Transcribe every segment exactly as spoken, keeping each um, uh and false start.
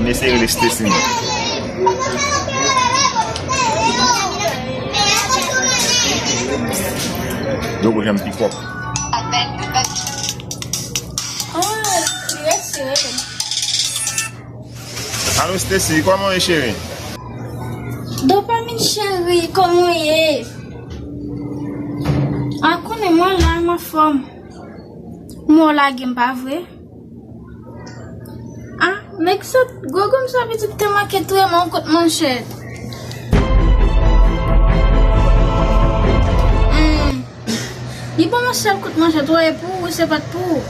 Mesye rele Stacy. Yo, gwo janm pikòp. Ah, li resi rele. Alo, Stacy, kòman w ye, cheri? Dopamine, cheri, kòman w ye? A konnen mwen la, m anfòm. Mwen w lage m, pa vre? Ah, nèg sot gwo gonm sa pitit te manke touye m yon kout manchèt. Hmm. Li ban m yon sèl kout manchèt, wè, e pou ou, se pa t pou ou.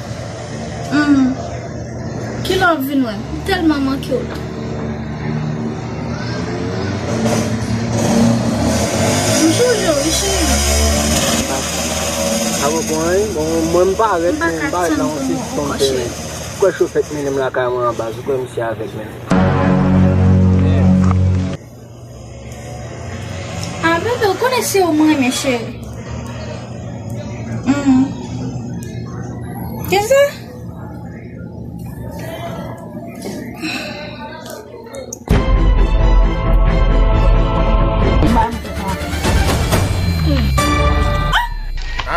Hmm. Kilè w ap vin wè m? M tèlman manke w la. M souje w, wi, cheri. Sa poko anyen. Bon, mwen m parèt, men m parèt la yon ti ton teren. Kwè chofè k mennen m lakay mwen an baz, ou kwè misye avèk men. Ah, bebe, ou konnen se ou m renmen, cheri. Mm. Kisa?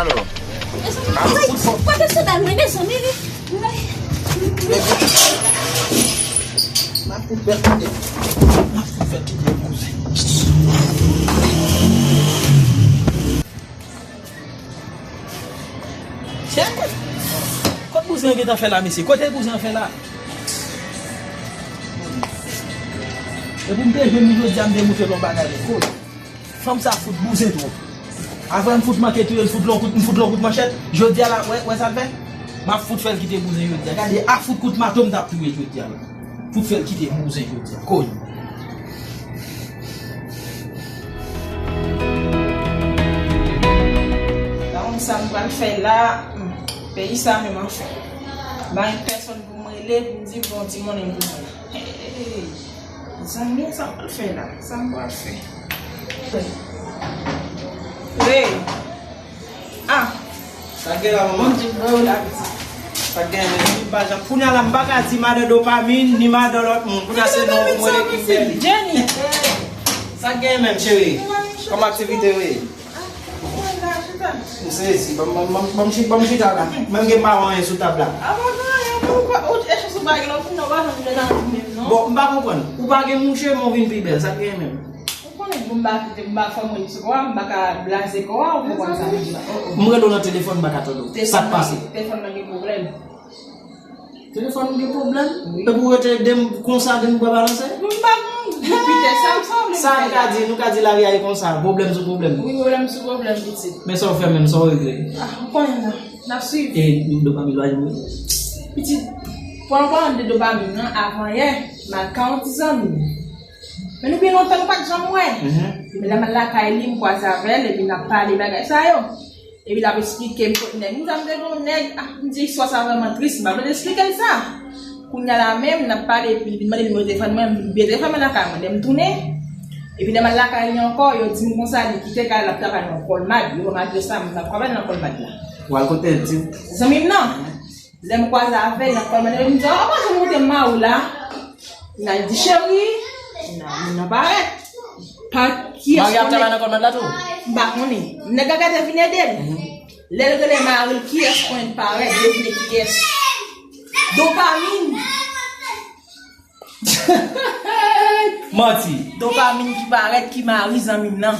Alo. Alo. Kote sandal mwen, mezanmi? M ap fout fè kite. M ap fout fè kite, kouzen. Kot bouzen an gentan fè la, mesye? Kote bouzen an fè la? Epi m te jwenn li jodi a, m te moutre l yon bagay. Kot? Fanm sa fout bouzen twòp. Avan m fout manke touye l, fout l yon kout, m fout l yon kout manchèt. Jodi a la, wè, wè sa l fè? M ap fout fè l kite bouzen jodi a. Gade, a fout kout mato m t ap touye jodi a la. Fout fè l kite bouzen jodi a. Kounye. Pa konn sa m pral fè la. Hmm. Peyi sa menm anfen. M pa gen pèsonn pou m rele, pou m di, bon, ti monnen pou mwen. Hey, zanmi, sa m pral fè la? Sa m pral fè? Hey! Ah! Sa gen la, manman? Bondye ba w lavi. Sa gen, men, li pa janm. Kounye a la, m pa ka di madan Dopamine, ni madan lòt moun. Kounye a se non pou mwen ki bèl. Jenny! Sa gen menm, cheri? Kòman aktivite yo ye? M sezi, ban m, ban m, ban m, ban m chi-, ban m chita la. Mwen m gen pa wè anyen sou tab la. A pa gen anyen, ou pa, ou, e chans ou pa gen lòt moun, ou pa janm vle nan moun menm, non? Bon, m pa konprann. Ou pa gen mouche, men w vin pi bèl. Sa k gen menm? Ou konnen pou m pa kite, m pa fè mwen sou kò a, m pa ka blaze kò a, ou konprann sa m di la. Oh, oh. M rele w nan telefòn, m pa ka tande w. Sa k pase? Telefòn nan gen pwoblèm. Telefòn ou gen pwoblèm? Wi. Epi w rete de m konsa, de m bwa balanse? M pa konn. Pite sa, sa w vle m fè la? Sa nou ka di, nou ka di lari a e konsa, pwoblèm sou pwoblèm. Wi, pwoblèm sou pwoblèm, pitit. Men sa w fè menm, sa w regle? Ah, m konnen la. N ap swiv. E Dopamine lwa jwe? Pitit, pou an palan de Dopamine nan, avan yè, m al ka yon ti zanmi. Men nou gen lontan nou pa t janm wè. Mhm. Epi lè m al lakay li, m kwaze avè l, epi n ap pale bagay sa yo. Epi l ap esplike m kot nèg. M di, m te gen yon nèg, ah, m di, istwa sa vrèman tris, m pa vle esplike l sa. Kounye a la menm, n ap pale, epi li mande nimewo telefòn mwen, m bliye telefòn mwen lakay mwen. Lè m tounen, epi lè m al lakay li ankò, yo di m konsa, li kite kay la, l ap travay nan Colmad. Yo ban m adrès la, m ap travay nan Colmad la. Ou al kote l, di? Zanmi m nan. Lè m kwaze avè l, l ap pale, m di, "Oh, pa janm montre m mari w la." N al di, "Cheri, nan, moun nan parèt." Pa kiyès konnen. Mari ap travay nan Colmad la tou? M pa konnen. Nèg la gentan vin ede l. Mhm. Lè l rele mari l, kiyès konnen l parèt, devine kiyès. Dopamine. Manti. Dopamine ki parèt, ki mari zanmi m nan.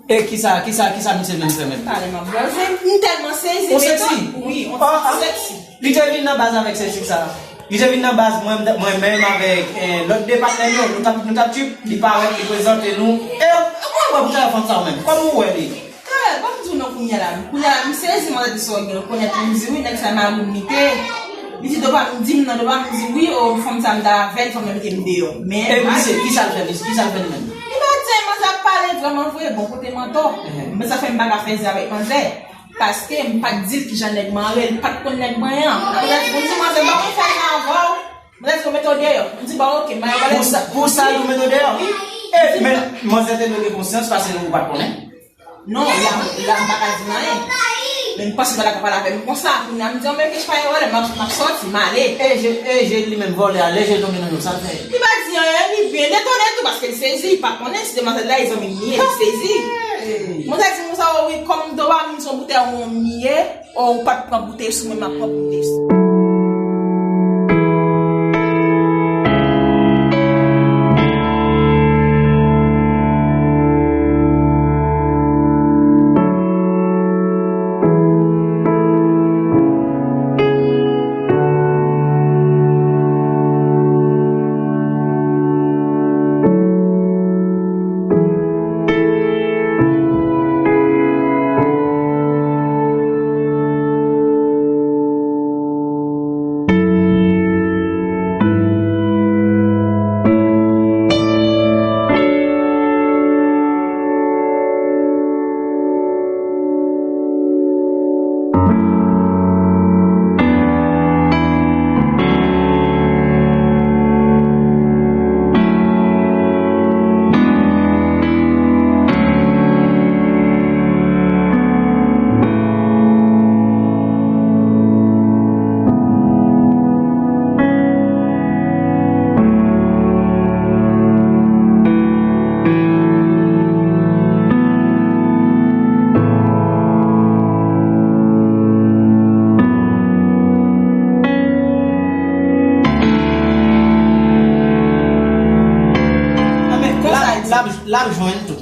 E kisa, kisa, kisa misye menm fè menm? Pale m ap blaze. M tèlman sezi. Ou sezi? Wi, on sezi. Li te vin nan baz avèk sezi sa. Li te vin nan baz mwen, mwen menm avèk, eh, lòt de patnè yo, nou t ap, nou t ap trip, li parèt, li prezante nou. E, mwen, mwen, pou telefòn sa ou menm. Kòman ou wè li? Kè, ban m di w non kounye a la. Kounye a la, m sezi, mwen di sa w gen, rekonèt, m di wi, nèg sa mari m li te. Li di Dopamine, di m non, Dopamine di wi, o, fanm sa m t avè l, fanm nan mete m deyò. Men, e misye, kisa l fè, misye, kisa l fè li menm? Li pa di anyen, manzè ap pale vrèman vre, bon, kote mantò. Mhm. Men sa fè m pa ka fè zen avèk manzè. Paske m pa t di l kijan nèg mwen an rele, li pa t konn nèg mwen an. Apre sa, m di manzè, m pa konn fè zen avè w. Manzè di, "Ou mete w deyò." M di, "Bon, oke, m ba yo valè." Pou sa, pou sa, nou mete w deyò? Wi. E, men, manzè te dwe gen konsyans, paske ou pa t konnen. Non, la, la, m pa ka di l anyen. Men m panse m pa ta ka pale avè m konsa. Kounye a m di, "Anben, ke pa gen pwoblèm, m ap, m ap sòti, m ale." E je, e je li menm vòlè a, lè je l tonbe nan men w, sa l fè? Li pa di anyen, li byen detone tou, paske l sezi, li pa konnen si demwazèl la e zanmi m li ye, li sezi. Hey! Mwen ta di konsa, "O wi, kòm dopamine se yon boutèy won m ye, o ou pa t pran boutèy sou mwen, m ap pran boutèy sou." Anben, konsa l di. L ap, l ap jwenn tou.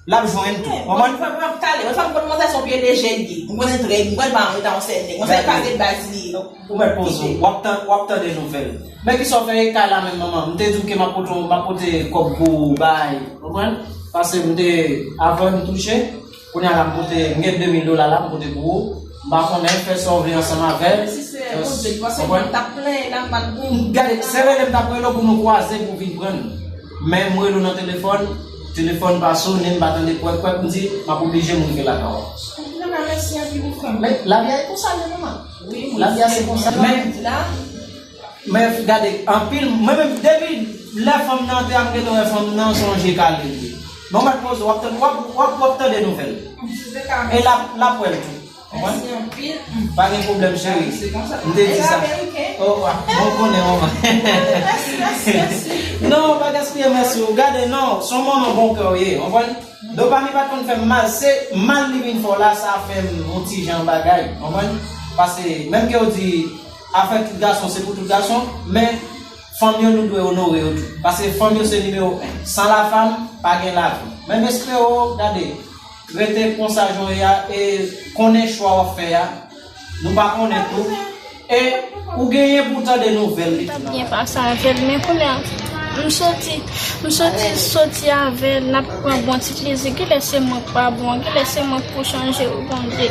L ap jwenn tou. Konprann? Mwen, mwen, mwen, talè, mwen, fè m konn manzè se yon pye leje l ye. Mwen konnen trè, mwen pa antre nan yon sèl nèg. Mwen se kase baz li ye. Ou mèt poze w, w ap tan-, w ap tande nouvèl. Men kisa w fè e kay la menm, manman? M te di w ke m ap pote, m ap pote kòb pou ou bay, konprann? Paske m te, avan m touche, kounye a la m pote, m gen de mil dola la, m pote pou ou. M pa konnen, fè sa w vle ansanm avè l. Si se Bondye ki pase, konprann? M t ap plenyen la, m pa t bon. Gade, se rele m t ap rele w pou nou kwaze pou w vin pran l. Men m rele w nan telefòn, telefòn pa sonnen, m pa tande kwèk kwèk, m di, m ap oblije m rive lakay w. Antouka, mèsi anpil, wi, frè m. Men, lavi a e konsa l ye, manman. Wi, wi. Lavi a se konsa. Men, men, gade, anpil, mwen menm, depi lè fanm nan te ap gentan wè fanm nan, se yon je kale l ye. Bon, mèt poze, w ap tande, w ap, w ap, w ap tande nouvèl. E l ap, l ap wè l tou. Mèsi anpil. Pa gen pwoblèm, cheri. M te di sa. Oh, wa, bon konnen, manman. Mèsi, mèsi, mèsi. Non, pa gaspiye mèsi w. Gade, non, se yon manman bon kè w ye, konprann? Dopamin pa t konn fè m mal, se mal li vin fè w la, sa fè m yon ti jan bagay, konprann? Paske, menm ke w di, afè tout gason, se pou tout gason, men fanm yo, nou dwe onore yo tou. Paske fanm yo se nimewo en. San la fanm, pa gen lavi. Men m espere w, gade, rete konsa jan w ye a, e konnen chwa w ap fè a. Nou pa konnen tou. E ou genyen pou w tande nouvèl li tou. Byen pase avè l, men kounye a, m soti, m soti, soti avè l, n ap pran bon ti plezi. Kilè se mwen k pa bon? Kilè se mwen k pou chanje? O Bondye.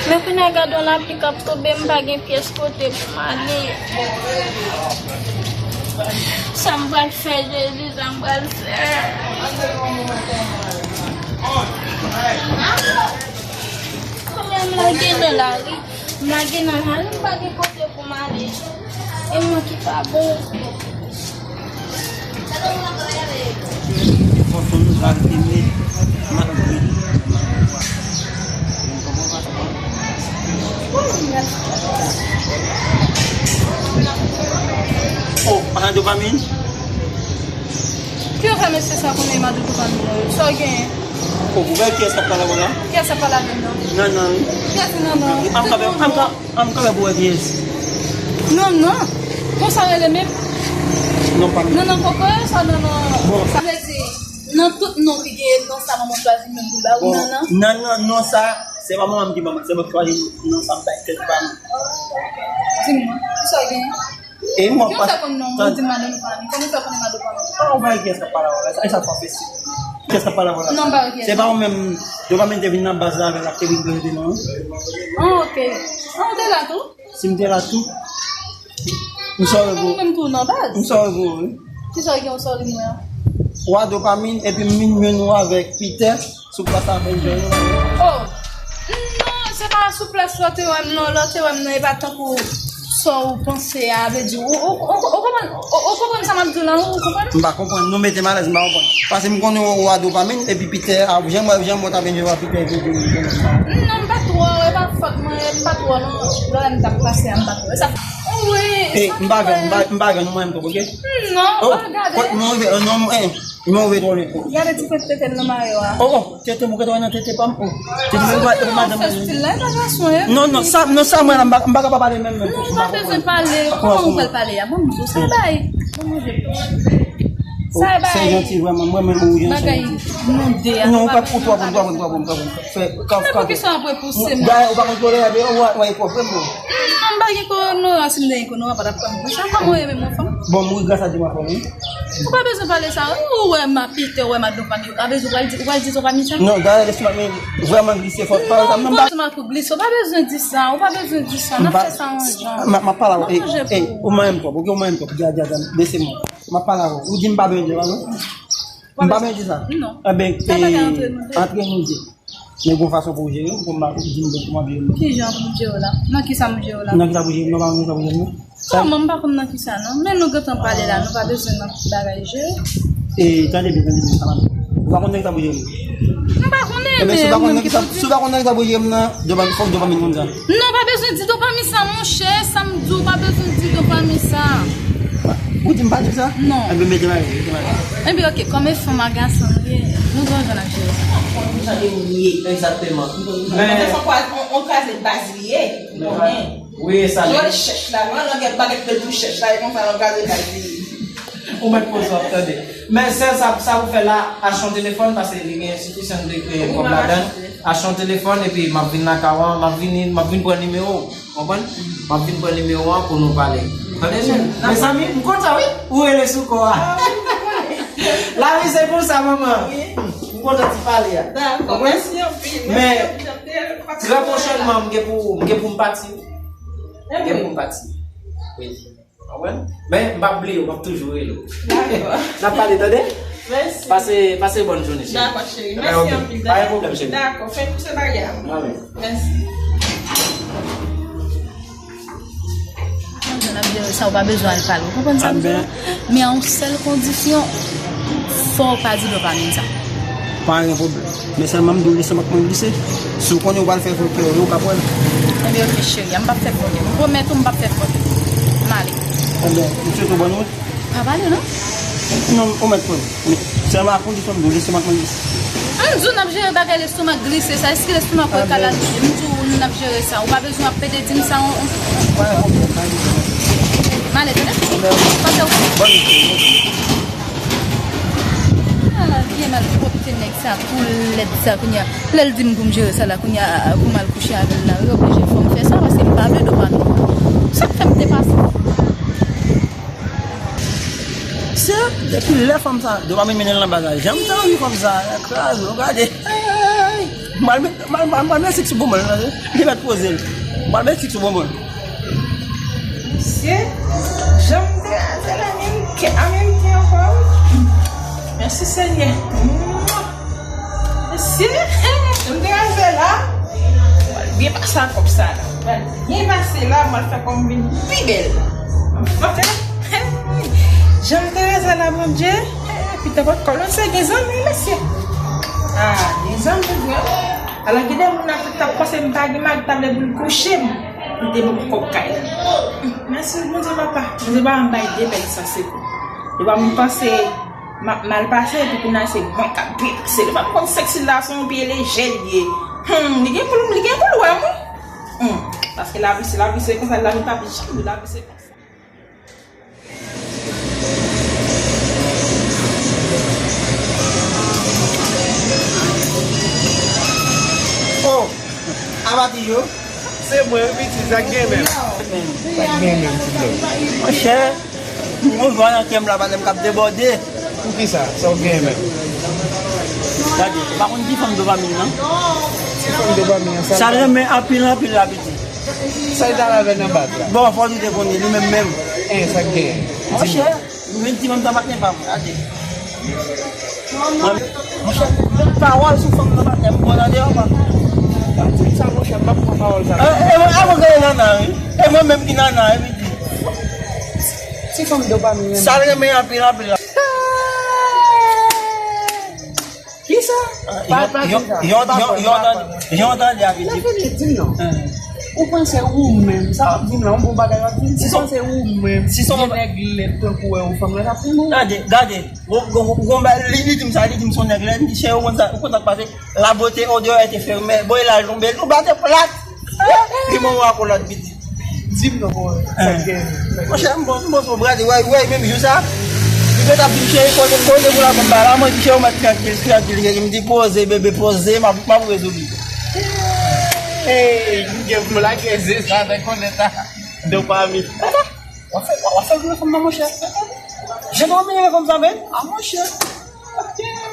Men kounye a, gade yon lapli k ap tonbe, m pa gen pyès kote pou m ale. Sa m pral fè, Jezi, sa m pral fè? Kounya m lage nan lari, m lage nan lari, m pa gen kote pou m ale. E mwen ki pa bon. Fò fò nou pral filme, m ap gri. Oh, pa gen dopamin? Ki yo fè mesye sa konnen ma doudou pa nou? Sa w genyen? O, pou wè kiyès k ap pale avè w la? Kiyès k ap pale avè m nan? Nannan wi. Kiyès se Nannan? An m kanpe, an m ka, an m kanpe pou wè kiyès. Nannan? Konsa rele menm? Non, pa m. Nannan kokoye sa, Nannan. Bon. Sa vle di, nan tout non ki genyen, non sa manman chwazi menm pou l ba ou Nannan? Nannan, non sa, se pa manman m ki ban m, se mwen ki chwazi non sa m bay tèt pa m. Di m, kisa w genyen? E mwen pa. Kiyès sa konn non? Ou di m madan nou pa ni. Kòman sa konnen madan pa ni? Ah, ou pa wè kiyès k ap pale avè w la? E sa fè w fè si. Kiyès k ap pale avè w la? Non, m pa wè kiyès. Se pa ou menm, dopamin te vin nan baz la avè l, l ap te vin prete non. Ah, ok. Ah, ou te la tou? Si m te la tou, m sore pou ou. Ou menm tou nan baz? M sore pou ou, wi. Kisa w gen ou sore mwen an? Ou a dopamin, epi m vin jwenn ou avèk Pitè. Sou plas la, mwen jwenn ou. Oh! Non, se pa sou plas lò te wè m non, lò te wè m non, e pa tankou Sa w panse a, vle di, ou, ou, ou, ou konprann, ou, ou konprann sa m ap di w la, ou konprann? M pa konprann, nou mete m alèz, m pa konprann. Paske m konnen ou a dopamin, epi Pitè, a, jan mwen, jan mwen ta vin jwe a Pitè, epi, epi, epi. Non, m pa twò, e pa fòt mwen, m pa twò, non, lè m t ap pase a, m pa twò. E sa, wi, e, sa m pa vle, m pa, m pa vle, nou mwen m twò, oke? Non, oh, pa gade. Kot mwen, non, eh, mwen, eh. Gade ti pwent tete l nan mayo a. Oh, oh, tete m, ou gentan wè nan tete pa m, oh. Tete m, ou pa, ou pa janm. Fè stil la, e pa gason, e. Non, non, sa, non, sa mwen la, m pa, m pa ka pa pale menm, menm. Non, ou pa bezwen pale. Kòman ou pral pale a? Ban m di w, sa bay. Ban m manje. Sa bay. Se janti vrèman, mwen menm ou janti. Bagay nou de a. Non, ou pa pou twò, pou twò, pou twò, pou twò. Fè, kaf, kaf. Poukisa w ap repouse mwen? Dayè, ou pa konn kolera, men ou wè, ou wè, kòb, vrèman. Non, m pa gen kolera, si m te gen kolera, pa t ap pran mwen. Sa kòman w ye menm, fanm? Bon, m ri gras a Dye, m ap fè, wi. Ou pa bezwen pale sa, wi. Ou wè m a Pitè, ou wè m a dopamin. Ou pa bezwen, ou pral di, ou pral di dopamin sa? Non, dayè, lestomak mwen vrèman glise fò. Pa, pa, pa, pa. Lestomak ou glise, ou pa bezwen di sa, ou pa bezwen di sa. N ap fè sa yon jan. M ap, m ap pale avè w. Ey, ey, ou manyen m twòp, oke, ou manyen m twòp. Dja, dja, dja, bese mwen. M ap pale avè w. Ou di m pa bezwen di sa, non? M pa bezwen di sa. Non. Enben, sa pa ka antre nou de. Antre nou de. Men gon fason pou w jere m, pou m pa di m pou m ap jere m. Ki jan pou m jere w la? Nan kisa m jere w la? Nan kisa pou jere m? Nan pa nan kisa pou jere m, non. Kòman m pa konn nan kisa, non? Men nou gentan pale la, nou pa bezwen nan bagay jere. E, tande byen, tande byen, sa m ap di. Ou pa konn nan kisa pou jere m? M pa konnen, men si w pa konn nan kisa, si w pa konn nan kisa pou jere m nan, dopamin, fòk dopamin konn sa. Non, pa bezwen di dopamin sa, monchè, sa m di w, pa bezwen di dopamin sa. Ou di m pa di sa? Non. Enben, mete bagay, mete bagay. Enben, oke, kòm e fanm ak gason nou ye, nou gon jan n ap jere sa. Jan de ou ye. Egzakteman. Men se yon kwa-, on, on kraze baz li ye, ou konnen. Wi, e sa li. Jòl chèch la, jòl langèt bagèt bèl tou chèch la, e konsa yon kraze baz li ye. Ou mèt poze w ap tande. Men sèl sa, sa pou fè la, achte yon telefòn, paske li gen sifizan de, eh, kòb ladan l. Achte yon telefòn, epi m ap vin lakay ou an, m ap vini, m ap vin pran nimewo w. Konprann? M ap vin pran nimewo an pou nou pale. Tande byen. Mezanmi, m kontan, wi. Ou rele sou kò a. Lavi se konsa, manman. M kontan ti pale a. Dakò, mèsi anpil. Men, trè pwochènman, m gen pou, m gen pou m pati. M gen pou m pati. Wi. Konprann? Men, m p ap bliye w, m ap toujou rele w. Dakò. N ap pale, tande? Mèsi. Pase, pase bòn jounen, cheri. Dakò, cheri. Mèsi anpil. Pa gen pwoblèm, cheri. Dakò, fè pouse bagay la. Mèsi. Jan n ap jere sa, ou pa bezwen al pale, ou konprann sa m di w la? Men a yon sèl kondisyon, fò w pa di dopamin sa. Pa gen pwoblèm. Men sèlman m di w lestomak mwen glise. Si w konnen w pral fè fòkè, ou ka pran l. Enben, oke, cheri, m p ap fè fòkè. M pwomèt ou m p ap fè fòkè. M ale. Enben, m swete w bòn wout. Pa pale, non? Non, ou mèt pran. Men sèlman a kondisyon m di w lestomak mwen glise. M di w n ap jere bagay lestomak glise sa. Èske lestomak ou e ka la glise? M di w n ap jere sa. Ou pa bezwen ap pede di m sa, on, on. Pa gen pwoblèm, pa gen pwoblèm. M ale, tande? Pase w. Bòn wout. Ah, vye malpwòpte nèg sa, tou lèd sa, kounye a. Lè l di m pou m jere sa la, kounye a, pou m al kouche avè l la, wi, oblije fò m fè sa, paske m pa vle dopamin. Sa k fè m te pase. Se, depi lè fanm sa, dopamin mennen l nan bagay. Jan m te anvi fanm sa, kraze, w gade. Hey! M al met, m al, m al, m al met sik sou bonbon l, li mèt poze l. M al met sik sou bonbon l. Mesye, jan m te raze la, menm kè a menm kè ankò, wi. Mèsi, Senyè. Mesye, jan m te raze la, m al byen pase ak kòb sa la. M al byen pase la, m al fè kò m vin pi bèl. Jan m te raze la, Bondye, epi tanpòt kòb la, se gen zanmi, mesye. Ah, gen zanmi, vre. Alò, gen de moun nan t ap panse m pa gen mari, t ap vle pou l kouche m. Li te ban m kòb kay la. Mèsi, Bondye, papa. Bondye pa m bay de bèl sa, se kou. Li pa m panse m ap mal pase, epi kounye a se mwen k ap byen pase. Li pa m konn sèks la, se yon pye leje l ye. Hmm, li gen pou l, li gen pou l wè m, wi. Hmm, paske lavi se, lavi se konsa, lavi pa janm, lavi se konsa. Oh, Abati yo. Se mwen, wi, pitit, sa k gen menm? Sa k gen menm, ti blòd? Monchè, m gon vwa nan kè m la, pandan m k ap debòde. Poukisa? Sa w gen menm? Gade, ou pa konn ki fanm dopamin nan? Ki fanm dopamin nan? Sa l renmen anpil, anpil la, pitit. Sa l t al avè nan bak la? Bon, fò nou te konnen, li menm menm. En, sa k genyen? Monchè, nou vin di menm tan patnè pa m, gade. Monchè, pawòl sou fanm nan patnè m, bon, tande, papa. Pa di m sa, monchè, m p ap pran pawòl sa. E, e, e, mwen, a, mwen, gade nana, wi. E mwen menm ki nana, epi di. Ti fanm dopamin. Sa l renmen anpil, anpil la. Kisa? Pa, pa kisa. Yon, yon, yon, yon, yon tande a vin di. Fini, di m non. Ou panse ou menm, sa w ap di m la, yon bon bagay w ap di m. Si w panse ou menm, si son nèg lèd tankou wè yon fanm la, t ap pran ou. Gade, gade. Gon, gon, gon, li, li di m sa, li di m son nèg lèd, li di chè, ou konn sa, ou konn sa k pase. La beauté au dehors est éphémère. Bon, e la l tonbe, l tonbe atè plat. Li mwen w akolad piti. Di m non, bon, sa k gen. Monchè, m bon, m bon, son brad, wè, wè, menm jou sa. Li te t ap di m cheri, kote, kote pou la konn ba la, mwen di cheri, ou mèt trankil, trankil, cheri. M di poze, bebe, poze, m ap, m ap rezoud li. Hey, m gen pou m lage ze sa, fè konnen ta. Dopamin. W ap fè, w ap fè gwo fanm nan, monchè. Jan w ap mennen fanm sa menm? A, monchè.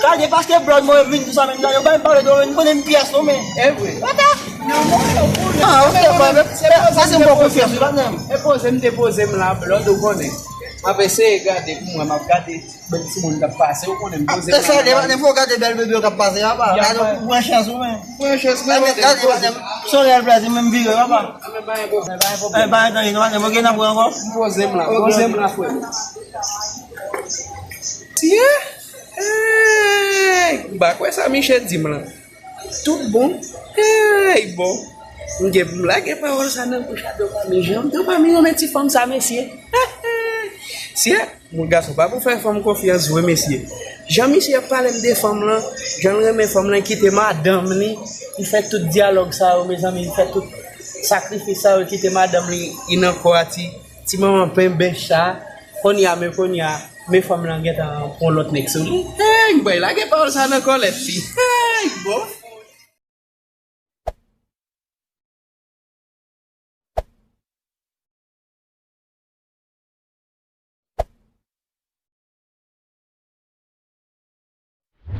Gade, paske blòd mwen vin tou sa menm nan, yo bay m pale de, m konnen m pyès non, men. E vre. Wata? Ah, ok, bò, men, pase m bò konfyans wi, patnè m. E poze m te poze m la, blòd ou konnen. M ap eseye gade pou mwen, m ap gade bèl timoun k ap pase, ou konnen m poze m la. Eseye de patnè m, fò w gade bèl bebe yo k ap pase, papa. Gade, ou pran chans ou, men. Pran chans, men. Gade, patnè m, son rèl plèzi, men m vire, papa. Anben, pa gen pwoblèm. E, pa gen anyen, non, patnè m, ok, n ap wè ankò. M poze m la, poze m la, frè m. Tiye! Hey! M pa kwè sa Michel di m lan. Tout bon. Hey, bon. M gen pou m lage pawòl sa nan bouch a Dopamin. Jan Dopamin renmen ti fanm sa, mesye. Sye, moun gason pa pou fè fanm konfyans vre, mesye. Jan misye ap pale m de fanm lan, jan l renmen fanm lan, kite madanm li, li fè tout dyalòg sa yo, mezanmi, li fè tout sakrifis sa yo, kite madanm li, li nan kò a ti, ti manman pen bèch sa. Kounye a, men kounye a, men fanm lan gentan pran lòt nèg sou li. Hey, m bay lage pawòl sa nan kòlèt li. Hey, bon.